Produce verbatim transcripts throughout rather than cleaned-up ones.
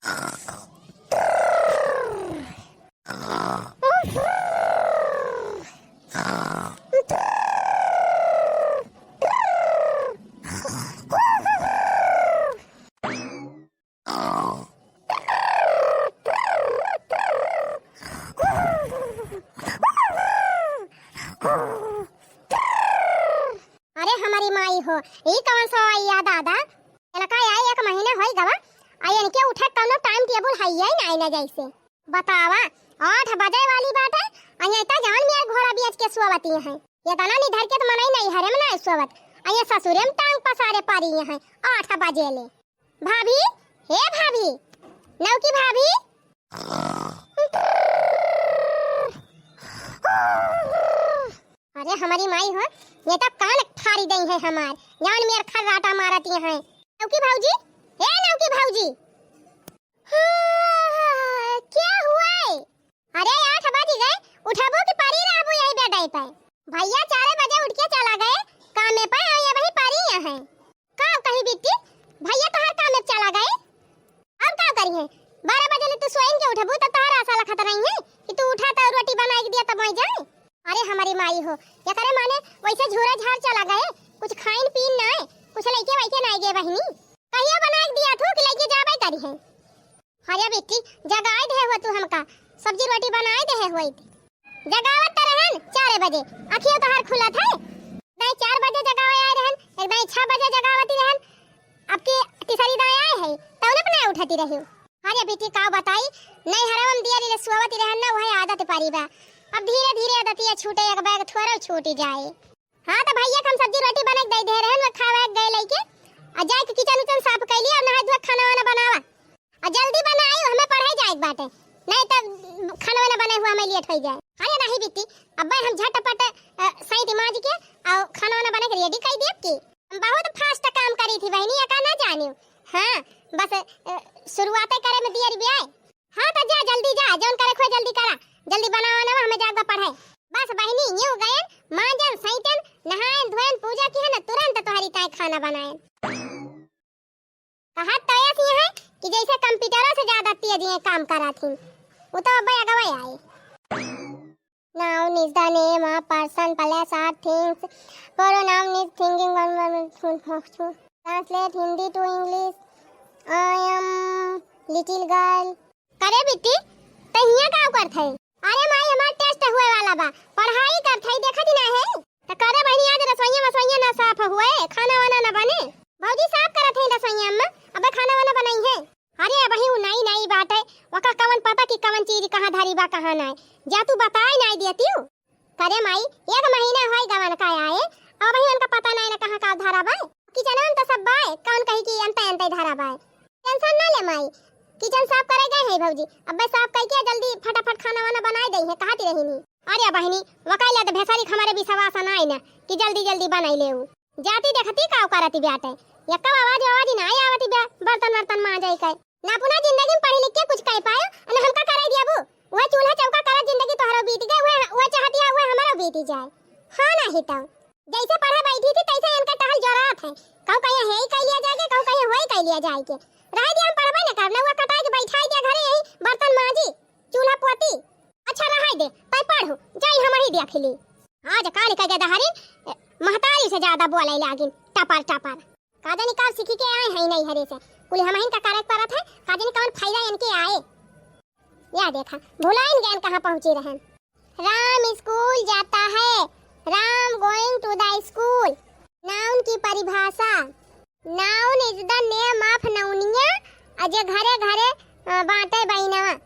अरे हमारी माई हो, ई कवन सो आई या दादा? इनका आई एक महीना होई गवा, आ इनके उठे कौनो time table है ही नाई ना जैसे। बतावा, आठ बजे वाली बाटे, आ ये तो जान मेर घोड़ा बेच के सोवती हैं। ये तना निधर के तो मनई नैहरे में ना सोवत, आ ये ससुरे में टांग पसारे परी हैं आठ बजे ले। भाभी, हे भाभी, नौकी भाभी। अरे हमारी माई हो, ये तो कान फाड़ी दई है हमार, जान मेर खर्राटा मारती हैं। नौकी भौजी, हे नौकी भौजी। हाँ, क्या हुआ है? अरे आठ बज गए, उठबू कि परी रहबू यही बेडे पे? भैया चार बजे उठ के चला गए कामे पे, आ ये वही परी यहाँ है। का कही बिट्टी, भैया तोहार कामे चला गए? अब का करी है? बारह बजे ले तू सोइन के उठबू तब तोहार आशा लखत रही है कि तू उठा तो रोटी बनाई के दिया तब मैं जाए। अरे हमारी माई हो, ये करे माने वैसे झूरा झार चला गए, कुछ खाइन पीन ना है, कुछ लइके वइके ना गए बहिनी। कहिया बनाई के दिया थू कि लइके जाबे करी है? अरे बिट्टी, जगाए दे हुआ तू हमका, सब्जी रोटी बनाए दे हुआ। जगावत त रहन चार बजे, अखियो तोहार खुलत है। दाई चार बजे जगावे आए रहन, एक दाई छह बजे जगावती रहन, अब की तीसरी दाई आए है, तौन अपने उठती रही। अरे बिट्टी का बताई, नहीं हरवम दिया रे सुआवती रहन ना, वही आदत पारी बा। अब धीरे धीरे आदतिया छूटे, एक बैग थोड़ा छूटी जाए। हाँ, तो भैया के हम सब्जी रोटी बना के दे दे रहन, वो खावे के गए लइके। आ जाए के किचन उचन साफ कैली, अब नहाए धोए खाना वाना बनावा। आ जल्दी बनाई, हमें पढ़ाई जाए के बाटे, नहीं तो खाना वाना बने हुआ हमें लेट हो जाए। अरे नहीं बिट्टी, अब हम झटपट, अ, सैंत माज के और खाना वाना बना के ready कर देब की। हम बहुत fast काम करी थी बहनी, ये का ना जानियो। हाँ, बस, अ, शुरुआते करे में देर भी आए। हाँ, तो जा, जल्दी जा, जौन करे खोए जल्दी करा, जल्दी बनावा ना, हमें जाग बा पढ़े। बस बहिनी, यूं गयन, मांजन, सैतन, नहायन, धोयन, पूजा किहन, तुरंत तोहरी ताई खाना बनायन। कहा तो ऐसी है कि जैसे कंप्यूटरों से ज्यादा तेज ये काम करा थी, वो तो अब अगवे आए। Noun is the name of person, place or things. Pronoun is thinking one word. Translate Hindi to English. I am little girl. करे बिट्टी, तै हियां का करत है? अरे माई, हमार test हुए वाला बा, पढ़ाई करत है, देखत ही ना है। त करे बहिनी, आज रसोइया वसोइया ना साफ हुए, खाना वाना ना बने। भौजी साफ करत है रसोइया में, अबे खाना वाना बनाई है। अरे अबही उ नई नई बाटे, वका कवन पता कि कवन चीज कहाँ धरी बा, कहाँ नाय। जा तू बताई नाई देतिउ। करे माई, एक महीना होई गवन का आए, अबही उनका पता नाई ना कहाँ का धरा बाय। किचनवा में तो सब बाय, कौन कही कि अंते अंते धरा बाय। Tension ना ले माई, किचन साफ करे गए है भौजी, अबे साफ कई के जल्दी फटाफट खाना वाना बनाई दई है, कहती रही नी। अरे बहिनी, वकाइला त भेसरी क हमरे विश्वास नाई ना कि जल्दी जल्दी बनाई लेउ। जाती देखती का करती बाटे, यक्का आवाज आवाज ना आवती बा, बर्तन वर्तन मांजे के। ना अपना जिंदगी में पढ़ी लिख के कुछ कह पायो, ना हमका कराई दियाबू। वह चूल्हा चौका करत जिंदगी तोहरो बीत गए, वह, वह चाहती है, वह हमरो बीती जाए। हाँ, नाही तो जैसे पढ़े बैठी थी, तैसे इनके टहल जोरात है। कहूँ कहीं हे ही कह लिया जाए के, कहूँ कहीं हो ही कह लिया जाए के। रह दिया, हम पढ़बे न करना, वह कटाई के बैठाई दिया घरे, यही बर्तन मांजी, चूल्हा पोती। अच्छा, रहाई दे, तै पढ़ू, जाई हम ही देख ली। आज काल के गदहरिन, ए, महतारी से ज्यादा बोले लागिन, टपर टपर। का जानी का सीखी के आए हैं नैहरे से, कुल हमहिन का करे के परत है, का जानी कौन फायदा इनके आए। या देखा, भुलाइन गए कहाँ पहुँची रहन। राम स्कूल जाता है, राम going to the school। Noun की परिभाषा, Noun is the name of नौनिया, अ जे घरे घरे, अ, बांटे बहिनवा।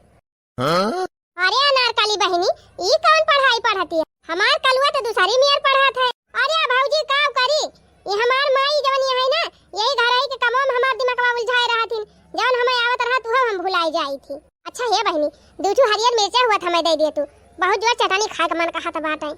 हाँ? अरे अनारकली बहिनी, ई कौन पढ़ाई पढ़ती है? हमार कलुआ तो दूसरी मेर पढ़त है। अरे भौजी का करी, ई हमार माई जवन ये है ना, यही घर आई के कमो में हमार दिमागवा उलझाए रहत हिन। जवन हमें आवत रहत उहो हम भुलाई जाई थी। अच्छा हे बहिनी, दू ठू हरियर मिर्चा हुआ था, हमें दे दे तू, बहुत जोर चटनी खाए के मन कहत बाटे।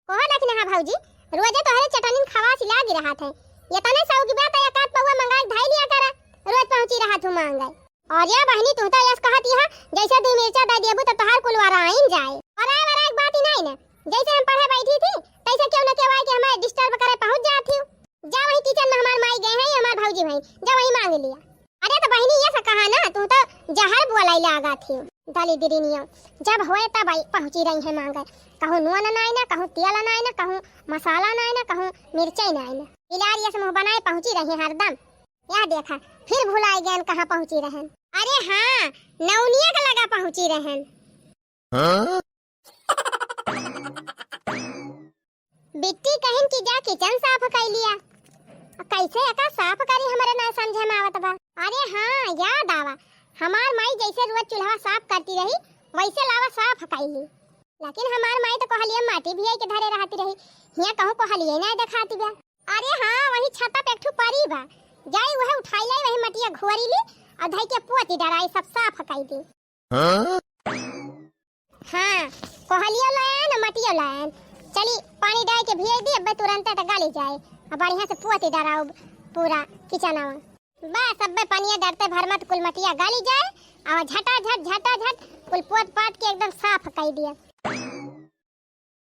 कहो देख ना भौजी, रोजे तोहरे चटनी खवासी लागी रहत है, ये तने सौ की बात है, एक आध पौवा मंगा के धाई लिया करा, रोज पहुँची रहत हूँ मांगे। अरे बहिनी, तू तो यस कहत यह, जैसे दू मिर्चा दे देबू तो तोहार कुल वराइन जाए। वराए वराए के बात ही नहीं ना, जैसे हम पढ़े बैठी थी, तैसे क्यों न केहू आए के हमें disturb करे पहुँच जात ही। जा वही kitchen में हमार माई गए हैं, हमार भौजी भाई, जा वही मांग लिया। अरे तो बहिनी, ये सब कहा ना, तू तो जहर बोलाई लागत ही। दलिद्रिनियो, जब होए तब आई पहुँची रही है मांगे। कहूँ नून नाई ना, कहूँ तेल नाई ना, कहूँ मसाला नाई ना, कहूँ मिर्चाई नाई ना। बिलारिया से मुँह बनाए पहुँची रही है हरदम। यह देखा, फिर भुलाई गयन कहाँ पहुँची रहन। अरे हाँ, नौनिया के लगा पहुँची रहन। हाँ? बिट्टी कहिन कि जा किचन साफ कइ लिया। कैसे एका साफ करी, हमरे ना समझे में आवत बा। अरे हाँ, याद आवा, हमार माई जैसे रोज चूल्हा साफ करती रही, वैसे लावा साफ कइ ली। लेकिन हमार माई तो कोहलिया माटी भियाई के धरे रहती रही, हियाँ कहूँ कोहलिया ना देखाती बा। अरे हाँ, वही छता पे एक ठू परी बा, जाई वह उठाई लाई, वही मटिया घोरी ली और धई के पोती डराई, सब साफ कइ दी। हाँ? हाँ, कोहलियो लायन, मटियो लायन। चली, पानी डाल के भिजई दी, अब्बे तुरंते त गली जाए। अब बढ़िया से पोती डराओ पूरा किचनवा। बस, अब्बे पनिया डरते भर मत कुल मटिया गली जाए, और झटा झट, झटा झट कुल पोत पात के एकदम साफ कइ दिया।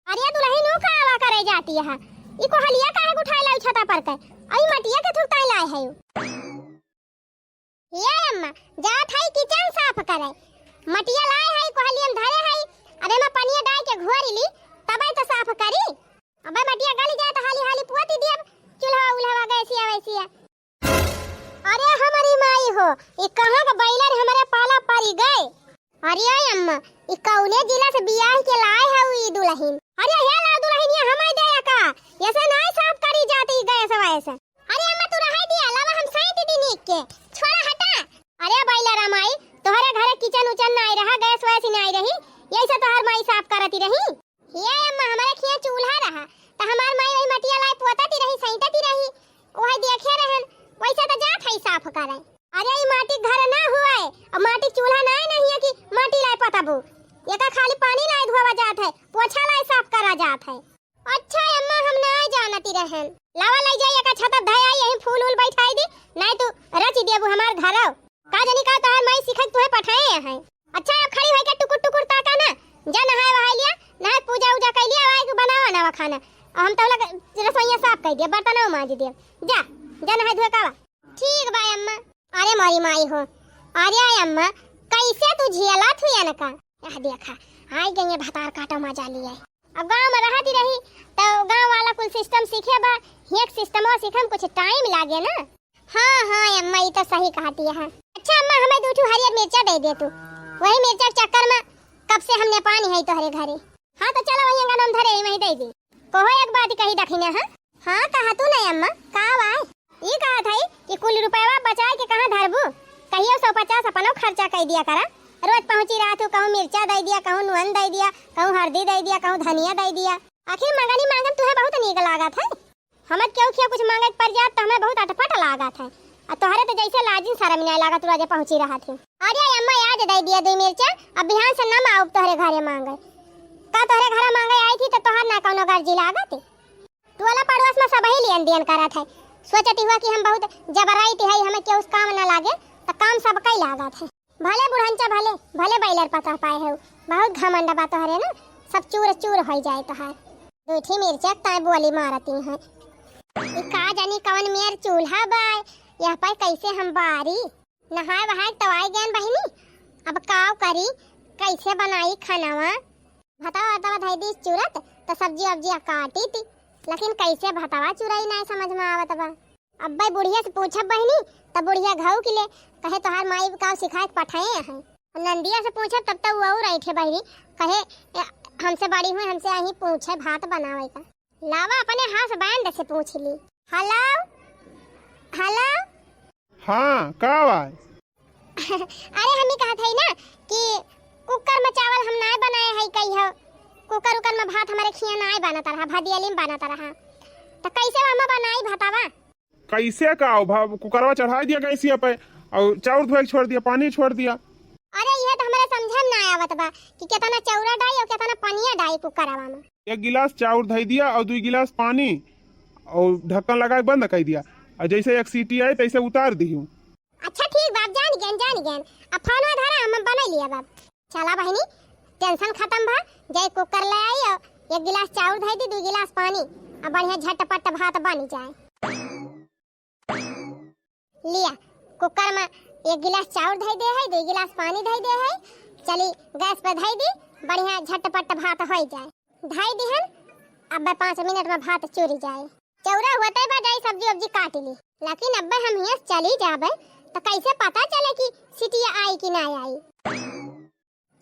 अरे दुलहिन, ऊ का आवा करे जाती है? ई कोहलिया काहे उठाए लाई छता पर के? अई मटिया के थुकताई लाए है ऊ। ये अम्मा, जात है किचन साफ करे। मटिया लाए है, कोहलिया में धरे है। अब एमा पनिया डाल के घोरी ली, तबे तो साफ करी। अबे मटिया गली जाए तो हाली हाली पोती दियब, चूल्हा उल्हवा गैसिया वैसिया। अरे हमरी माई हो, ई कहाँ का बैलर हमरे पाला परी गए? अरे अम्मा, ई कौने जिला से बियाह के लाए है ई दुलहिन? अरे हे ला दुलहिन, ये हमाई दे का? ऐसे नाई साफ करी जाती गैस वैस। अरे अम्मा, तू रहाई दिया, लावा हम साइत दी नीक के। छोड़ा, हटा। अरे बैलर माई, तोहरे घरे किचन उचन नाई रहा, गैस वैस ही नाई रही, यही से तोहर माई साफ करती रही। हे अम्मा, हमरे खिया चूल्हा रहा, त हमार माई वही मटिया लाई पोतती रही, सैंतती रही, वही देखे रहन, वैसे त जात है साफ करे। अरे ई माटी के घर ना हुए, अब माटी के चूल्हा ना है, नहीं है कि माटी लाई पतबू, एका खाली पानी लाई धोवा जात है, पोछा लाई साफ करा जात है। अच्छा अम्मा, हम ना जानती रहन। लावा लाई जाई एका छता धै आई, यही फूल उल बैठाई दी, नहीं तू रच देबू हमार घरव। का जानी का तोहार माई सिखाई तुहे पठाए हैं। अच्छा, अब खड़ी होइके टुकुर टुकुर ताका ना। जा नहाए वहाए लिया, नहाए पूजा उजा कइ लिया, आए के बनावा नवा खाना। और हम तौला के रसोइया साफ कइ दिया, बर्तनवा मांज दिया। जा, जा नहाए धोए कावा। ठीक बा अम्मा। अरे मोरी माई हो, अरे अम्मा, कैसे तू झेलत हुई अनका? यह देखा, आई गई है भतार काटा मजा लिए। अब गाँव में रहती रही, तो गाँव वाला कुल सिस्टम सीखे बा, एक सिस्टमवा सीखे में कुछ टाइम लागे ना। हाँ, हाँ, अम्मा, ई तो सही कहती है। अच्छा अम्मा, हमें दू ठू हरियर मिर्चा दे दे तू। वही मिर्चा के चक्कर में कब से हम नेपानी है तोहरे घरे। हाँ, तो चलो वही अंगन में धरे, वहीं दे दी। कहो एक बात कही दखिना, हाँ? हाँ, कहा तू नहीं अम्मा, का बाय? ई कहत है कि कुल रुपया बचाए के कहाँ धरबू? कहियो सौ पचास अपनो खर्चा कर दिया करा। रोज पहुँची रहा तू, कहूँ मिर्चा दे दिया, कहूँ नून दे दिया, कहूँ हल्दी दे दिया, कहूँ धनिया दे दिया। आखिर मंगनी मांगन तुहे बहुत नीक लागत है। हमर केहू खिया कुछ मांगे के पड़ जात तो हमें बहुत अटपट लागत है। आ तोहरे तो जैसे लाजिन शरम नहीं लागत, रोजे पहुंची रहत है। अरे अम्मा, आज दे दिया दुई मिर्चा, अब बिहान से न आउब तोहरे घरे मांगे। का तोहरे घरे मांगे आई थी तो तोहर ना कौनो गर्जी लागत? टोला पड़ोस में सब ही लियन दियन करत है, सोचती हुआ कि हम बहुत जबराइत है, हमें केहू काम न लागे, तो काम सब कई लागत है। भले बुढ़नचा, भले, भले बैलर पता पाए है, बहुत घमंड बा तोहरे ना, सब चूर चूर हो जाए तोहार। दूठी मिर्चा ताय बोली मारती हैं। ई का जानी कवन मेर चूल्हा बा, यह पर कैसे हम बारी? नहाए वहाए तो आई गयन बहिनी, अब काव करी, कैसे बनाई खानावा? भतवा वतवा धई दी चुरत, तो सब्जी वब्जिया काटी थी, लेकिन कैसे भतवा चुराई ना समझ में आवत बा। अब्बे बुढ़िया से पूछब बहिनी, तब बुढ़िया घऊ की ले, कहे तोहार माई का सिखाए के पठाए हैं। नंदिया से पूछब तब तो वो और ऐठे बहिनी, कहे, "ए, हमसे बड़ी हुई, हमसे यहीं पूछे भात बनावे का।" लावा अपने husband से पूछ ली। Hello, hello। हाँ, का बा? अरे, हम ही कहत हई ना कि कुकर में चावल हम नाय बनाए हई कहियो। कुकर उकर में भात हमरे खिया नाय बनत रहा, भदियली में बनत रहा। त कैसे हम बनाई भातावा? कैसे का हो? भा-, कुकरवा चढ़ाई दिया गैसिया पे और चाउर धोए के छोड़ दिया, पानी छोड़ दिया। अरे, ये तो हमरे समझे में ना आवत बा कि केतना चाउरा डाई और केतना पनिया डाई कुकरवा में। एक गिलास चाउर धई दिया और दुई गिलास पानी और ढक्कन लगा के बंद कर दिया और जैसे एक सीटी आई तैसे उतार दिहू। अच्छा ठीक बा, अब जान गेन, जान गेन। अब फोनवा धरा, हम बना लिया बाब। चला बहिनी, tension खत्म भा, जाई कुकर ले आई और एक गिलास चाउर धई दी, दुई गिलास पानी, अब बढ़िया झटपट भात बन जाए। लिया, कुकर में एक गिलास चाउर धइ दे है, दुइ गिलास पानी धइ दे है। चली गैस पे धइ दी, बढ़िया झटपट भात होइ जाए। धइ दिहन, अब्बे पाँच मिनट में भात चुरि जाए। चौरा होते बा जाई सब्जी उब्जी काटि ली, लेकिन अब्बे हम हियाँ से चली जाबे तो कैसे पता चले कि सिटिया आई कि ना आई।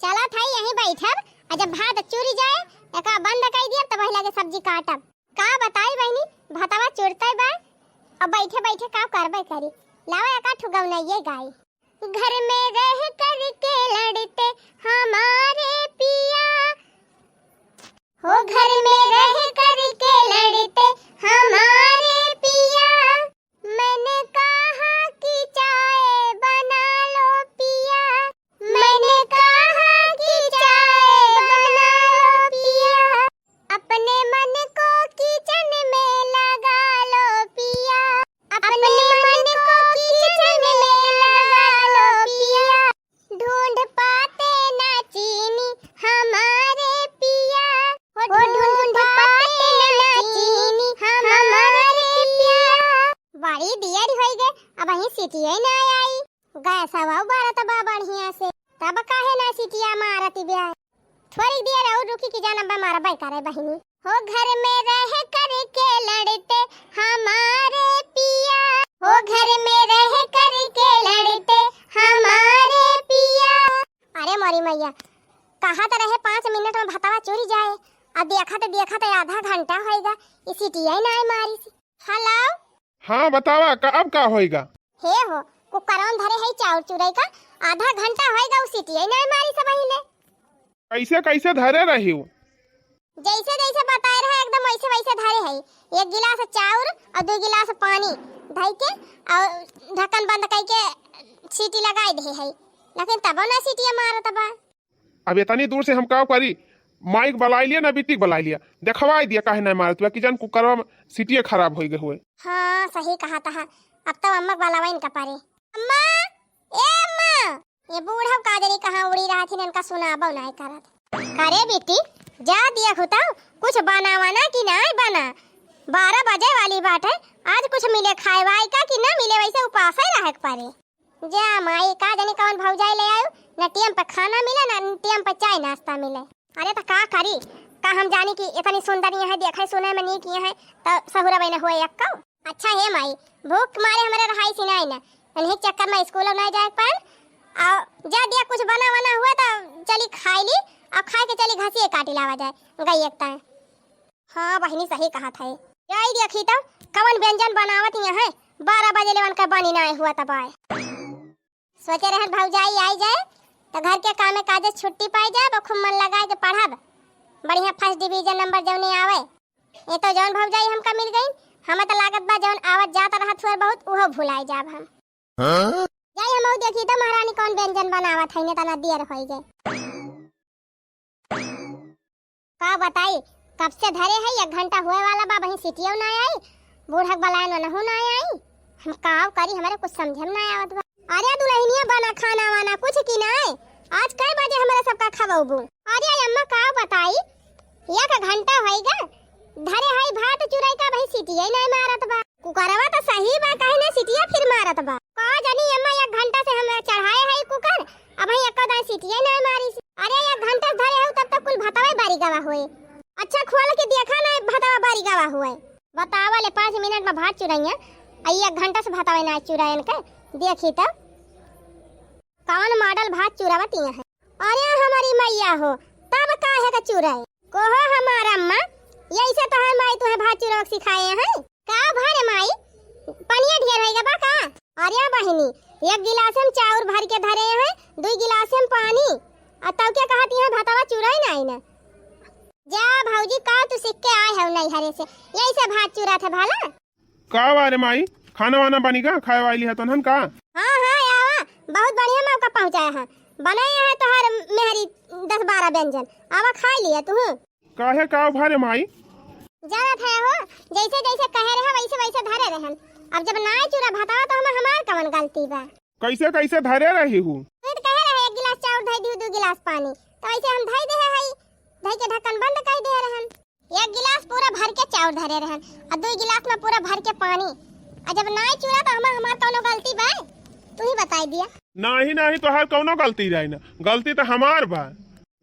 चलत हई यहीं बैठब, आ जब भात चुरि जाए, एका बंद कइ दियब, तब वही लगे सब्जी काटब। का बताई बहिनी, भतवा चुरते बा, अब बैठे बैठे का करबे करी। लावा एका ठु गवनइये गाई। घर में रह करके लड़ते हमारे पिया, हो घर में रह करके लड़ते हमारे पिया, मैंने कहा कि चाय बना लो पिया, मैंने कहा कि चाय बना लो पिया, अपने मन को किचन में लगा लो पिया, अपने मन को किचन में लगा लो पिया, ढूंढ पाते ना चीनी हमारे पिया, हो ढूंढ पाते ना चीनी हमारे पिया। बड़ी देर होइ गए, अबहीं सिटिया ना आई। गैसवा बरत बा बढ़िया से, तब काहे ना सिटिया मारत बा? थोड़ी देर और रुकी कि जान अब्बे मारबे करे बहिनी। हो घर में रह करके लड़ते हमारे पिया, हो घर में रह करके लड़ते हमारे पिया। अरे मोरी मैया, कहा तो रहे पाँच मिनट में भतवा चुरि जाए, अब देखत देखत आधा घंटा होइगा, ई सिटिया ही ना आई मारी सी। हेलो। हाँ बतावा, का, अब का होइगा? हे हो, कुकरवा में धरे है चाउर चुरई का, आधा घंटा होइगा, उ सिटिया ही ना मारी सब पहिले। कैसे कैसे धरे रही उ? जैसे जैसे बताए रहे एकदम वैसे वैसे धरे है। एक गिलास चाउर और दुइ गिलास पानी धइ के और ढक्कन बंद कइ के सीटी लगाइ दे है, लेकिन तबो ना सीटिया मारत बा। अब इतनी दूर से हम का करी? माइक बुलाइ लिया ना, बिटिक बुलाइ लिया, देखवाइ दिया काहे ना मारत बा, कि जान कुकरवा में सीटिया खराब होइ गए हुए। हाँ, सही कहा तहा। अब तो अम्मा के बुलावा इनका परे। अम्मा, ए अम्मा, ये बूढ़ा का जरी कहाँ उड़ी रहत हिन, इनका सुनाबो नाहीं करत। करे बेटी, जा दिया खुताऊ, कुछ बनावा ना कि नाहीं बना? बारह बजे वाली बात है, आज कुछ मिले खाए वाए का कि ना मिले, वैसे उपासे रहे के परे। जा माई, का जानी कौन भौजाई ले आयु, न टेम पे खाना मिले, न टेम पे चाय नाश्ता मिले। अरे त का करी, का हम जानी कि इतनी सुंदर यहाँ देखे सुने में नीक यहाँ, त सहुरा बहन हुए एक्को। अच्छा हे माई, भूख मारे हमरे रहाई सिनाई न, इन्हीं चक्कर में स्कूल नहीं जाए पान। आ जा दिया कुछ बना वना हुआ त चली खाई ली, आ खाए के चली घसिए काटी लावा जाए गई एक ताए। हाँ बहिनी, सही कहत है। यही देखी तो कवन व्यंजन बनावत यहाँ है, बारह बजे लेवन का बनी ना हुआ तब आए। सोचे रहन भौजाई आई जाए तो घर के कामे काजे छुट्टी पाई जाए, खूब मन लगाए के पढ़ब, बढ़िया फर्स्ट डिवीजन नंबर जौने आवे। ये तो जौन भौजाई हमका मिल गई, हमें तो लागत बा जौन आवत जात रहत हुए बहुत, उहो भुलाई जाब हम। हाँ? जाई हम देखी तो महारानी कौन व्यंजन बनावत है, ने तना देर होई गए। का बताई, कब से धरे है, एक घंटा होए वाला बा, वहीं सिटियो ना आई, बूढ़क बलायन वनहु ना आई। हम का करी, हमरे कुछ समझे में ना आवत बा। अरे दुल्हनिया, बना खाना वाना कुछ कि नाय? आज कै बजे हमरे सबका खवौबू? अरे अम्मा, का बताई, एक घंटा होइगा धरे है भात चुरई का, वहीं सिटियो ना मारत बा। कुकरवा तो सही बा, काहे ना सिटिया फिर मारत बा? का जानी अम्मा, एक घंटा से हम चढ़ाए है कुकर, अबहीं एको दाई सिटिया ना मारी। अरे एक घंटा से धरे हो तब तक कुल भतवा बारी गवा हुए। अच्छा खोल के देखा ना भतवा बारी गवा हुए। बतावा ले पाँच मिनट में भात चुरइया, आ एक घंटा से भतवा ना चुरायन के। देखी तो कौन मॉडल भात चुरावत यहाँ है। अरे हमारी मैया हो, तब काहे का चुराए? कोहो हमार अम्मा, यही से तोहर माई तुहे भात चुरावक सिखाए हैं? का भरे माई, पनिया ढेर होइगा बा का? अरे बहिनी, एक गिलास में चाउर भर के धरे हैं, दुई गिलास में पानी, आ तब के कहत यहाँ भतवा चुराई ना आई ना। जा भौजी, का तू सीख के आए हो नैहरे से, यही से भात चुरात है भला? का बा रे माई, खाना वाना बनी का? खाए वाली है तनहन का? हाँ, हाँ, आवा, बहुत बढ़िया मौका पहुँचाया है। बनाए है तोहार मेहरी दस बारह व्यंजन, आवा खाए लिया तू। काहे, का भा रे माई? जानत है हो, जैसे जैसे कहे रहे वैसे वैसे धरे रहन। अब जब नाय चूरा भतावा तो हम, हमार कवन गलती बा? कैसे कैसे धरे रही हूँ? तू तो कहे रहे एक गिलास चाउर धई दिहु, दू गिलास पानी, तो वैसे हम धई दे है, धई के ढक्कन बंद कर दे रहन। एक गिलास पूरा भर के चाउर धरे रहन, आ दू गिलास में पूरा भर के पानी। आ जब नाय चूरा तो हमार, हमार कौनो गलती बा? तू ही बताई दिया। नाही, नाही, तोहार कौनो गलती रही ना, गलती तो हमार बा।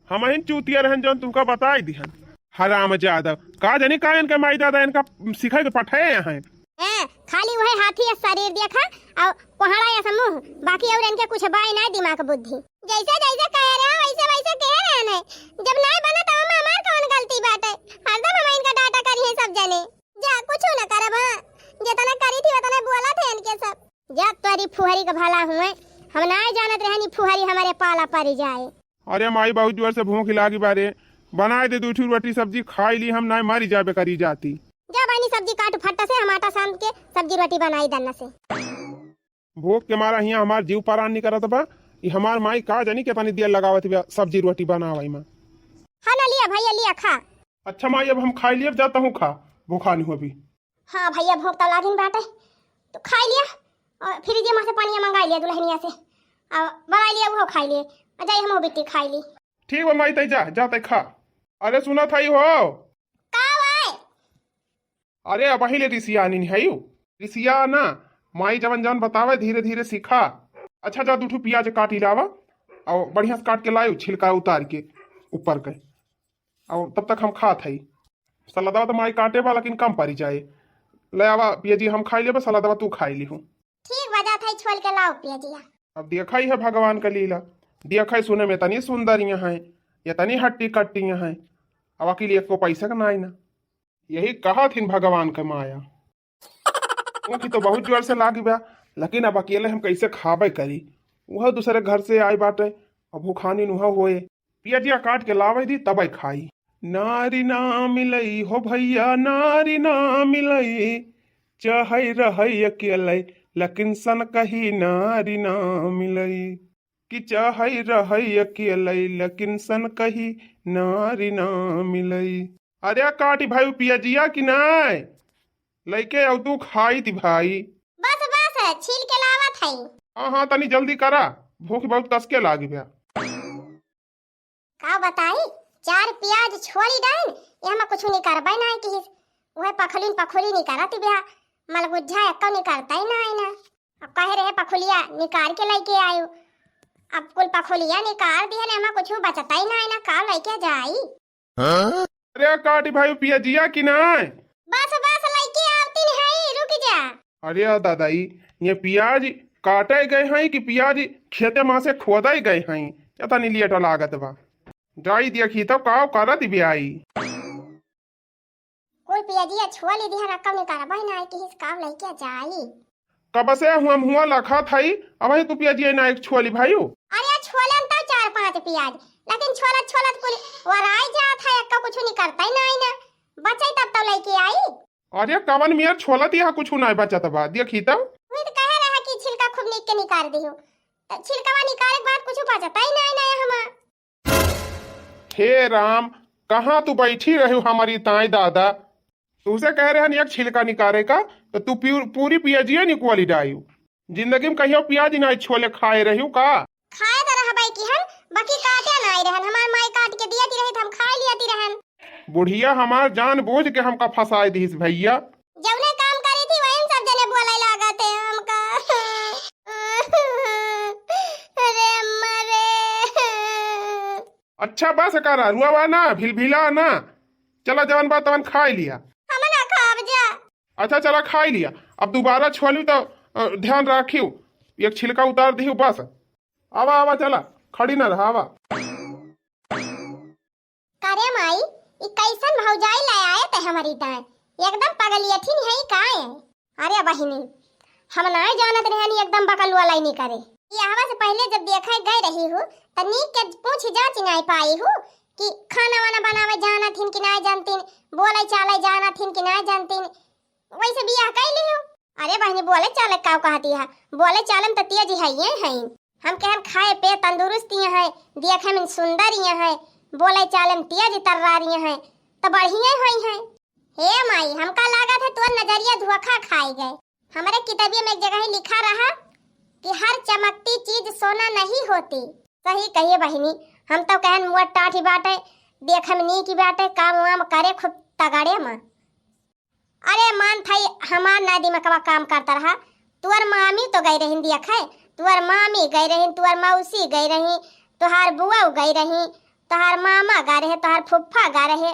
हमहिन चूतिया रहन जौन तुमका बताई दिहन। हराम जादव, का जानी का इनके माई दादा इनका सिखाई के पठाए हैं। हैं, खाली वही हाथी या शरीर देखा और कोहड़ा या समूह, बाकी और इनके कुछ बाई ना दिमाग बुद्धि। जैसे जैसे कह रहे हो वैसे वैसे कह रहे हैं। जब नहीं बना तो हम हमार कौन गलती बाटे? हरदम हम इनका डांटा करी है सब जने। जा कुछ न करब, हाँ, जितना करी थी उतना बोला थे इनके सब। जा तोरी फुहरी का भला हुए, हम ना जानत रहनी फुहरी हमारे पाला पड़ी जाए। अरे माई, बहुत जोर से भूख लागी बारे, बनाए दे दू ठो रोटी सब्जी खाई ली, हम ना मरी जाबे करी जाती। जा बहनी सब्जी काट फट्टा से, हम आटा सान के सब्जी रोटी बनाई दन्ना से। भूख के मारा हियाँ हमार जीव परान निकरत बा। ई हमार माई का जानी केतनी देर लगावत बा सब्जी रोटी बनावई में। हाँ ना, लिया भैया, लिया, खा। अच्छा माई, अब हम खाई लियब, जाता हूँ खा, भूखा नहीं हो अभी। हाँ भैया, भूख तो लागिन बाटे, तू खाई लिया और फ्रिज में से पानी मंगाई लिया दुल्हनिया से, और बनाई लिया, वो खाई लिए, और जाई हम बिट्टी खाई ली। ठीक बा माई, तई जा, जा तई खा। अरे सुना था हो। का भाई? अरे, अबही ले रिसियानी नहीं है यू। रिसिया ना, माई जवन जवन बतावे, धीरे धीरे सीखा। अच्छा, जा, दू ठो पियाज काटी लावा, और बढ़िया से काट के लायो, छिलका उतार के ऊपर के, और तब तक हम खात हई। सलादवा तो माई काटे बा, लेकिन कम पड़ी जाए। ले आवा पियाजी, हम खाई लेबे, सलादवा तू खाई लिहू। ठीक बा, जात हई, छोल के लाओ पियाजिया। अब देखा ही है भगवान का लीला, देखा ही सुने में इतनी सुंदर यहाँ है, इतनी हट्टी कट्टी यहाँ है, अब अकेले एको पैसा का नाई ना। यही कहा थिन भगवान के माया। उनकी तो बहुत जोर से लागी बा, लेकिन अब अकेले हम कैसे खाबे करी? वह दूसरे घर से आए बाटे, अब भूखानी नुहा होए। पियजिया काट के लावे दी, तबै खाई। नारी ना मिलई हो भैया, नारी ना मिलई, चाहे रहई अकेले, लेकिन सन कही नारी ना मिलई। कि चाहे रहई अकेले, लेकिन सन कही नारी ना मिलई। अरे काटी भाई पियजिया कि नाय? लइके आउ तू खाई ती भाई। बस, बस, छील के लावत हई। हाँ, हाँ, तनी जल्दी करा, भूख बहुत कस के लागी बा। का बताई, चार पियाज छोड़ी डाइन, ये हम कुछ निकरबे ना किहिस। उहे पखुलिन पखुली निकरत बा, मलगुज्जा एको निकरता ही ना है ना। अब कहे रहे पखुलिया निकार के लइके आयो, अब कुल पखुलिया निकार दिहन, एमा कुछ बचता ही ना है ना, का लइके जाई? हाँ? अरे काटी भाई पियजिया कि नाय? बस, बस, लइके आवती नहीं, रुक जा। अरे दादाई, ये पियाज काटे गए हैं कि पियाज खेते में से खोदे गए हैं? इतनी लेट लागत बा। जाई देखी तब का करत बियाई। कुल पियजिया छुआ ली दिहा, रकम निकालबे ना किहिस, का लइके जाई। कब से हुआ मुआ लखत हई, अबही तू पियजिया ना एक छुआ ली भाई। अरे छोलन तो चार पांच पियाज, लेकिन छोलत छोलत कुल वराई जात है, एक्का कुछ निकरता ही नहीं ना, बचे तब तो लइके आई। अरे कवन मियर छोलत यहाँ कुछ नहीं बचत बा, देखी तब। वही तो कहे रहा कि छिलका खूब निक के निकाल दिहु, तो छिलकवा निकाले के बाद कुछ बचता ही नहीं ना हमार। हे राम, कहाँ तू बैठी रही हमारी ताई दादा? तुझसे कह रहे हैं एक छिलका निकाले का, तो तू प्यू-, पूरी पियाजिया निकवाली डायू। जिंदगी में कहियो पियाज ना छोले खाए रही का? खाए तो रहबे की हम, बाकी काटे ना आई रहन। हमार माई काट के दिया ती रही तो हम खाए लिया ती रहन। बुढ़िया हमार जान बूझ के हमका फंसाए दीस भैया। जौने काम करी थी वही सब जने बोले लागत है हमका। अरे अम्मा रे। अच्छा बस करा, रुआवा ना, भिलभिला ना। चला जवन बा तवन खाई लिया। हम ना खाब जा। अच्छा चला खाई लिया, अब दोबारा छुअलू तो, अ, ध्यान राखियो, एक छिलका उतार दिहू बस। आवा आवा चला, खड़ी ना रहा, आवा। करे माई, ई कैसन भौजाई ले आए ते हमारी ताए? एकदम पगलियठिन है का है? अरे बहिनी, हम नाय जानत रहनी एकदम बकलुआ लाइनी करे। ई आवा से पहले जब देखे गए रही हूँ, त नीक के पूछ जांच नाय पाई हूँ कि खाना वाना बनावे जानत हिन कि नाय जानतिन, बोले चाले जानत हिन कि नाय जानतिन। वैसे बियाह कर लियो। अरे बहिनी, बोले चाले का कहती है? बोले चाले में तो तेज है, ये है। हम कहन खाए पे तंदुरुस्त ये है, देखे में सुंदर ये है, बोले चाले में तेज तर्रार ये है, तो बढ़िया होई है। हे माई, हमका लागत है तोर नजरिया धोखा खाए गए। हमरे किताबिया में एक जगह ही लिखा रहा कि हर चमकती चीज सोना नहीं होती। सही कहिए बहिनी, हम तो कहन मुआ टाठी बाटे, देखे में नीक बाटे, काम वाम करे खूब तगड़े में। अरे मान थाई, हमार ना दिमागवा काम करता रहा। तुअर मामी तो गई रही देखे, तुअर मामी गई रही, तुअर मौसी गई रही, तोहार बुआ गई रही, तोहार मामा गा रहे, तोहार फुफ्फा गा रहे,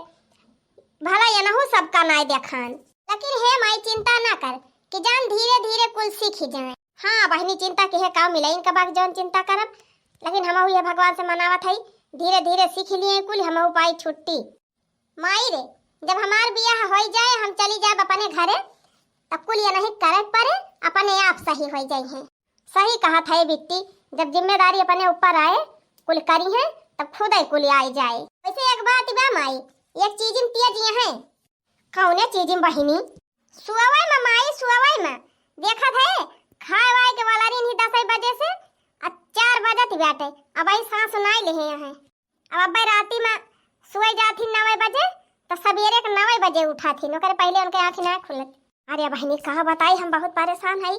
भला एनहू सबका नाय देखान। लेकिन हे माई, चिंता ना कर कि जान धीरे धीरे कुल सीखी जाए। हाँ बहिनी, चिंता के है का मिला इनका बाक जौन चिंता करब, लेकिन हमहू ये भगवान से मनावत हई, धीरे धीरे सीख लिए कुल, हमहू पाई छुट्टी। माई रे, जब हमार बियाह होई जाए, हम चली जाब अपने घरे, तब कुल ये नहीं करे के पड़े, अपने आप सही होई जाई हैं। सही कहत है बिट्टी, जब जिम्मेदारी अपने ऊपर आए, कुल करी है, तब खुद ही कुल आई जाए। वैसे एक बात बा माई, एक चीज में तेज ये हैं। कौने चीज में बहिनी? सुअवई में माई, सुअवई में। देखत है, खाए वाए के वाला रही दसई बजे से, आ चार बजत बाटे, अब आई सांस नाई लेहे हैं। अब अब्बे राती में सोए जाथिन नवे बजे, तो सबेरे के नवे बजे उठाथिन, ओकरे पहले उनके आँख ना खुलत। अरे बहिनी, का बताई, हम बहुत परेशान हई।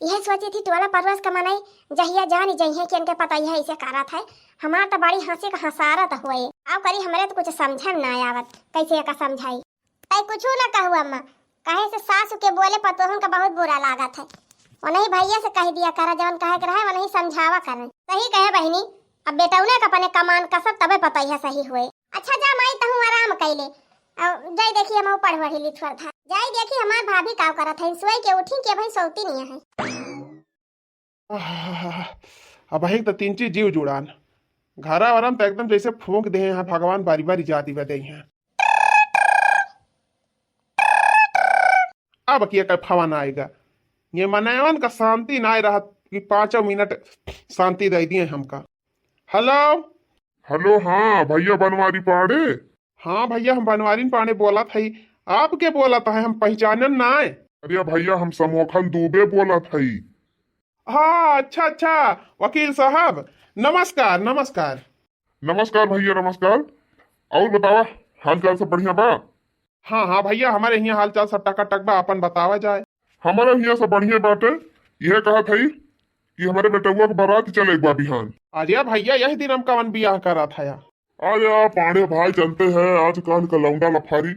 यह सोची थी टोला पड़ोस के मनई जहिया जान जइहे कि इनके पता यह ऐसे करत है, हमार तो बड़ी हंसी का हंसारत हुए। अब करी हमरे तो कुछ समझे में ना आवत, कैसे एका समझाई। तै कुछू ना कहू अम्मा, काहे से सासु के बोले पतोहन का बहुत बुरा लागत है। उन्हीं भैया से कह दिया करा, जवन कहे के रहे, उन्हीं समझावा करें। सही कहे बहिनी, अब बेटौने का अपने कमान कसब तबे पतैया सही हुए। अच्छा जा माई, तहूँ आराम कैले। अब जाई देखी, हम पढ़ वढ़ी ली थोड़ा था। जाई देखी हमार भाभी का करत है, सोई के उठी के भाई सोती नहीं है। आह, अब हिंग त तीन चीज जीव जुड़ान। घरा वरम त एकदम जैसे फूंक दे हैं, भगवान बारी बारी जाती बदई हैं। अब किया कर फवन आएगा, ये मनैवन का शांति ना रहत कि पाँचों मिनट शांति दे दिए हमका। हेलो। हेलो, हाँ भैया बनवारी पांडे। हाँ भैया, हम बनवारी पांडे बोलत हई। आप के बोलत है, हम पहचानन ना है। अरे भैया, हम समोखन दुबे बोलत हई। हाँ, अच्छा, अच्छा, वकील साहब, नमस्कार, नमस्कार। नमस्कार भैया, नमस्कार। और बतावा, हाल चाल सब बढ़िया बा? हाँ, हाँ भैया, हमारे यहाँ हाल चाल सब टकाटक बा, अपन बतावा जाए। हमारे यहाँ सब बढ़िया बाटे। यह कहत हई कि हमारे बेटउआ के बारात चले बा बिहान। अरे भैया, यही दिन हम कवन बियाह करत हया। अरे पांडे भाई, जानते हैं आजकल का लौंडा लफारी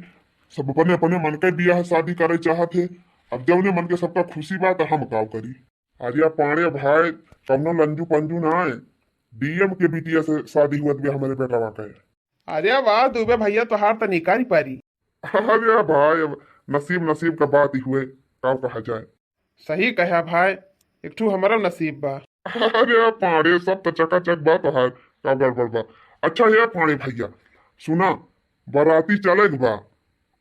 सब अपने अपने मन के बियाह शादी करे चाहत है। अब जौने मन के सबका खुशी बा, तो हम काव करी। अरे पांड़े भाई, कौनो लंजू पंजू ना है, डीएम के बिटिया से शादी हुआ बे हमारे बेटवा के। अरे वाह दुबे भैया, तोहार त निकारी पारी। अरे भाई, अब नसीब नसीब का बात ही हुए, का कहा जाए। सही कहा भाई, एक ठू हमारा नसीब बा। अरे पांड़े, सब तो चकाचक बा तोहार, का गड़बड़ बा। अच्छा हे पांड़े भैया, सुना, बाराती चले के बा,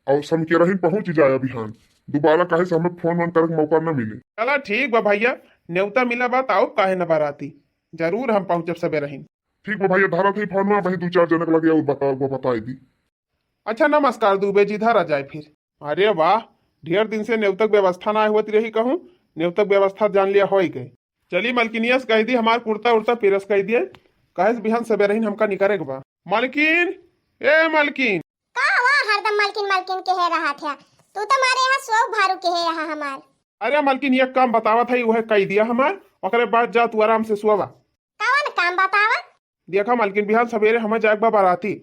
और समकेरहिन पहुँच जाए बिहान। दोबारा काहे से हमें फोन वोन करे के मौका न मिले। चला ठीक बा भैया, नेवता मिला बा त आउब काहे न बाराती, जरूर हम पहुँचब सबेरहिन। ठीक बा भैया, धरत ही फोन में, वही दो चार जनक लगे और बता, वो बताई दी। अच्छा नमस्कार दुबे जी, धरा जाए फिर। अरे वाह, ढेर दिन से नेवतक व्यवस्था ना होत रही कहूँ, नेवतक व्यवस्था जान लिया होई गए। चली मलकिनिया से कह दी हमार कुर्ता उर्ता प्रेस कह दिए, काहे से बिहान सबेरहिन हमका निकरे के बा। मलकिन, ए मलकिन। का हुआ, हरदम मलकिन मलकिन के है रहा था? तू तो मारे यहाँ सौ भारू के है यहाँ हमार। अरे मलकिन, एक काम बतावत है, उहे कह दिया हमार, ओकरे बाद जा तू आराम से सोवा। कवन काम बतावा? देखा मलकिन, बिहान सबेरे हमें जाए के बा बाराती,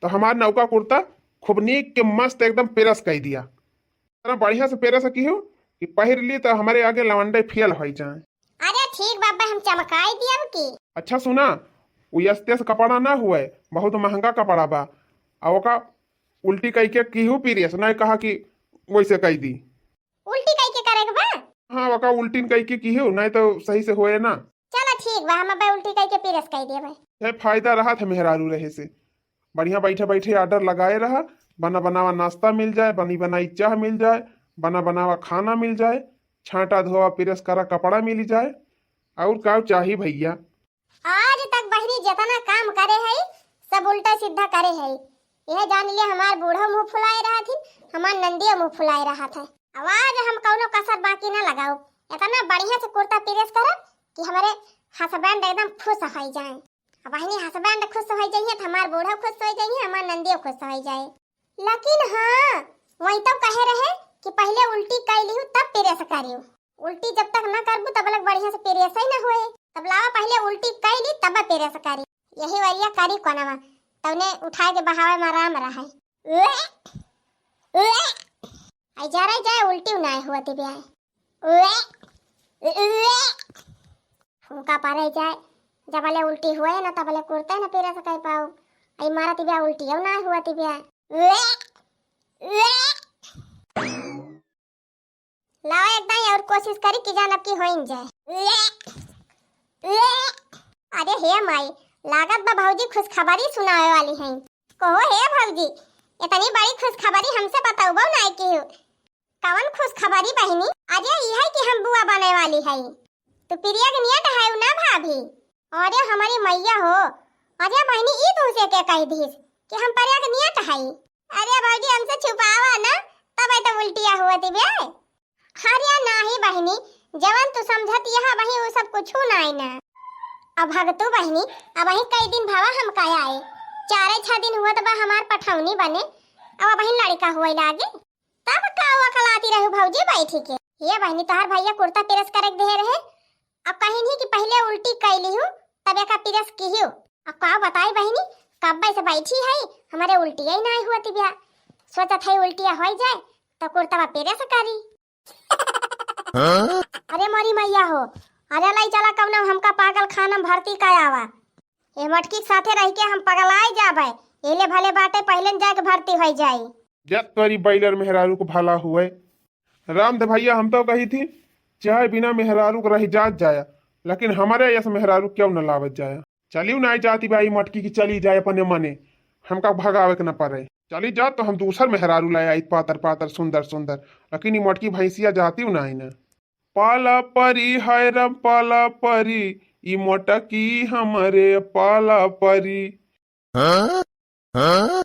तो हमार नौका कुर्ता खूब नीक के मस्त एकदम प्रेस कह दिया। इतना बढ़िया से प्रेस की हो कि पहिर ली तो हमारे आगे लवंडे फेल हो जाए। अरे ठीक बाबा, हम चमकाई दियब की। अच्छा सुना, उ यस्ते से कपड़ा ना हुए, बहुत महंगा कपड़ा बा। आ ओका उल्टी कह के कीहू प्रेस, नहीं कहा कि वैसे कह दी। उल्टी कह के करे के बा? हाँ, ओका उल्टी कह के कीहू, नहीं तो सही से होए ना। चलो ठीक बा, हम अब उल्टी कह के प्रेस कह देबे। हे फायदा रहा था मेहरारू रहे से। बढ़िया बैठे बैठे ऑर्डर लगाए रहा, बना बनावा नाश्ता मिल जाए, बनी बनाई चाह मिल जाए, बना बनावा खाना मिल जाए, छांटा धोवा प्रेस करा कपड़ा मिल जाए, और का चाही भैया? आज तक बहिनी जितना काम करे है, सब उल्टा सीधा करे है। यह जान लिया, हमार बूढ़ो मुंह फुलाए रहा थी, हमार नंदियो मुंह फुलाए रहा था। अब आज हम कौनो कसर बाकी ना लगाओ, इतना बढ़िया से कुर्ता प्रेस करब कि हमारे हस्बैंड एकदम खुश हो जाए। अब बहिनी हस्बैंड खुश हो जाइए तो हमार बूढ़ो खुश हो जाइए, हमार नंदियो खुश हो जाए। लेकिन हाँ, वही तो कहे रहे कि पहले उल्टी कर लियो तब प्रेस करियो। उल्टी जब तक ना करबू तब तक बढ़िया से प्रेस ही ना होए। तब लावा पहले उल्टी कर ली तब प्रेस करी। यही वरिया करी कोनवा, तवने उठाए के बहावे में आराम रहे। उए, उए। आई जा रही जाए उल्टी ना हुआ ते ब्याह। उए, उए। फूंका परे जाए, जबले उल्टी हुए ना तबले कुर्ते न पेरस कर पाऊ। आई मारत बिया उल्टी ना हुआ तिबिया। लाओ एक दाई और कोशिश करी कि जान अब की होइन जाए। अरे हे माई, लागत बा भौजी खुशखबरी सुनावे वाली हैं। कहो हे भौजी, इतनी बड़ी खुशखबरी हमसे बतौबो नाई की। कवन खुशखबरी बहिनी? अरे ई है कि हम बुआ बने वाली है। तू प्रिया के नियत है ना भाभी? अरे हमारी मैया हो, अरे बहिनी ई तुमसे के कह दीस कि हम प्रिया के नियत है? अरे भौजी हमसे छुपावा ना, तब तो उल्टिया हुआ दिबे। अरे नाही बहिनी, जवन तू समझत यह वही वो सब कुछ नाई ना। अब भगतू बहिनी, अब वही कई दिन भवा हम का आए, चारे छह दिन हुआ तो बा हमार पठौनी बने, अब वही लड़का हुए लागे। तब का वकलाती रहू भौजी बैठी के? ये बहिनी तोहार भैया कुर्ता प्रेस करे के दे रहे, अब कहीं नहीं कि पहले उल्टी कैली हूँ तब एका प्रेस की हूँ। अब का बताई बहिनी, कब्बे से बैठी है, हमारे उल्टिया ही नहीं हुआ तिबिया। सोचत है उल्टिया हो जाए तो कुर्ता प्रेस करी। हाँ? अरे मोरी मैया हो, अरे लाई चला कवनो हमका पागल खाना में भर्ती करावा। ए मटकी के साथे रह के हम पगलाए जाबे। एले भले बाटे पहले न जाके भर्ती हो जाई। जब तोरी बैलर मेहरारू को भला हुए। राम दे भैया हम तो कही थी, चाहे बिना मेहरारू को रह जात जाया, लेकिन हमारे यस मेहरारू क्यों न लावत जाया। चलियो ना जाती बाई मटकी की, चली जाए अपने मने, हमका भगावे के न पड़े। चली जा तो हम दूसर मेहरारू लाए आई पातर पातर सुंदर सुंदर, लेकिन ई मटकी भैंसिया जाती ना आई ना। पाला परी हाय राम पाला परी, ई मोटकी हमरे पाला परी। हाँ? हाँ?